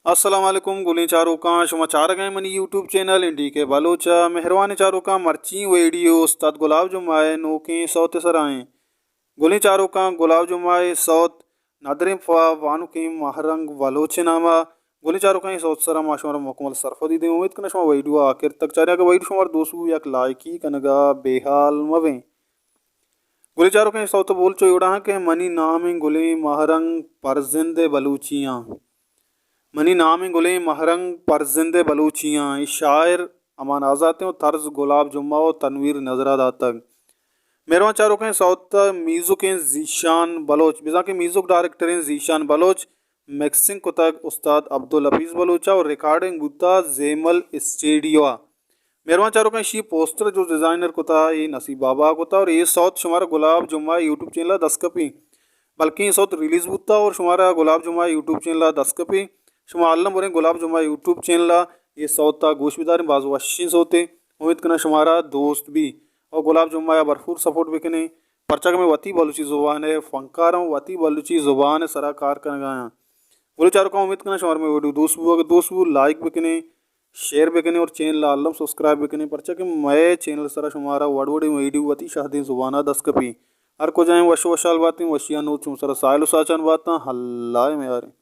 السلام علیکم گلیں چاروکاں، شما چارگ ءَ منی یوٹیوب چینل این ڈی کے بلوچ ءَ۔ مہروانیں چاروکاں، مرچی ویڈیو استاد گلاب جمعہ ءِ نوکیں سوت ءِ سرا ایں۔ گلیں چاروکاں، گلاب جمعہ ءِ سوت ندریں پہ وانوکیں ماہ رنگ بلوچ ءِ نام ءَ۔ گلیں چاروکاں، اے سوت ءِ سرا ما شمارا مکمل سرپدی دیں۔ امیت کناں شما ویڈیو ءَ آخر تک چارے۔ اگاں ویڈیو شمارا دوست بو، یک لائکی کنگ ءَ بے حال مہ بیں۔ گلیں چاروکاں، اے سوت ءِ بول چو اے وڑا اَں کہ منی نام ایں گلیں ماہ رنگ، پرزند ءِ بلوچی آں۔ منی نام ایں گلیں ماہ رنگ، پرزند ءِ بلوچی آں۔ اے شاعر امان آزات ایں ءُ طرز گلاب جمعہ ءُ تنویر نذر ءَ داتگ۔ مہروان چاروکاں، اے سوت ءِ میوزک ایں ذیشان بلوچ، بزاں کہ میوزک ڈائریکٹر ایں ذیشان بلوچ، مکسنگ کتگ استاد عبدالحفیظ بلوچ ءَ ءُ ریکارڈنگ بوتگ زیمل اسٹیڈیو ءَ۔ مہروان چاروکاں، ایشی ءِ پوسٹر جو ڈیزائنر کتا، اے نصیب بابا کتا اور اے سوت شمارا گلاب جمعہ یوٹیوب چینل ءَ دست کپی، بلکیں اے سوت ریلیز بوتا اور شمارا گلاب جمعہ یوٹیوب چینل ءَ دست کپی۔ شما الم بریں گلاب جمعہ یوٹیوب چینل ءَ، اے سوت ءَ گوش بداریں، باز وشیں سوتے۔ امیت کناں شمارا دوست بی اور گلاب جمعہ ءَ بھرپور سپورٹ بکنیں، پرچا کہ مئے وتی بلوچی زبان ءِ فنکار اَں، وتی بلوچی زبان ءِ سرا کار کنگا اَں۔ گلیں چاروکاں، امیت کناں شمارا مئے ویڈیو دوست بو، اگر دوست بو لائک بکنیں، شیئر بکنیں اور چینل ءَ الم سبسکرائب بکنیں، پرچا کہ مئے چینل ءِ سرا شمارا وڑ وڑیں ویڈیو وتی شہدیں زبان ءَ دست کپی۔ ہر کجا ایں وش وشحال باتیں، وشی ءَ نوں چوں سرا ساحل ءُ ساچان باتاں، اللہ ءِ میاریں۔